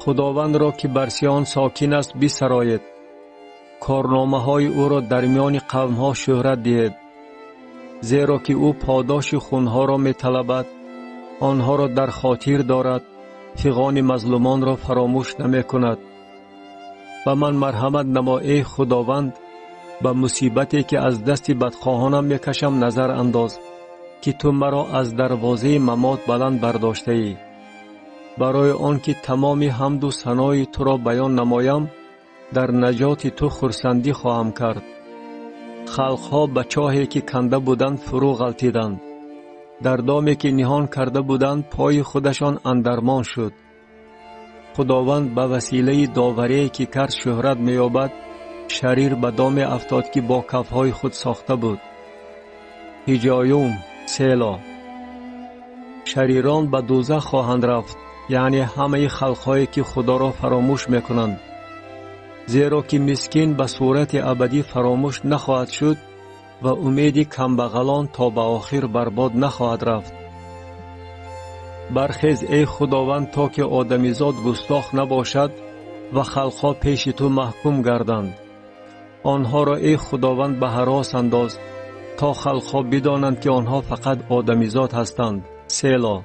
Худовандро, ки бар Сиён сокин аст, бисароед, корномаҳои ӯро дар миёни қавмҳо шӯҳрат диҳед. Зеро ки ӯ подоши хунҳоро металабад, онҳоро дар хотир дорад, фиғони мазлумонро фаромӯш намекунад. Ба ман марҳамат намо, эй Худованд, ба мусибате, ки аз дасти бадхоҳонам мекашам, назар андоз, ки ту маро аз дарвозаи мамот баланд бардоштаӣ. Барои он ки тамоми ҳамду санои туро баён намоям, дар наҷоти ту хурсандӣ хоҳам кард. Халқҳо ба чоҳе, ки канда буданд, фурӯ ғалтиданд. Дар доме, ки ниҳон карда буданд, пои худашон андармон шуд. Худованд ба василаи доварие, ки кард, шӯҳрат меёбад. Шарир ба доме афтод, ки бо кафҳои худ сохта буд. Ҳиҷоюм. Село. Шарирон ба дӯзах хоҳанд рафт, яъне ҳамаи халқҳое, ки Худоро фаромӯш мекунанд. Зеро ки мискин ба сурати абадӣ фаромӯш нахоҳад шуд ва умеди камбағалон то ба охир барбод нахоҳад рафт. Бархез, эй Худованд, то ки одамизод густох набошад ва халқҳо пеши ту маҳкум гарданд. Онҳоро, эй Худованд, ба ҳарос андоз, то халқҳо бидонанд, ки онҳо фақат одамизод ҳастанд. Село.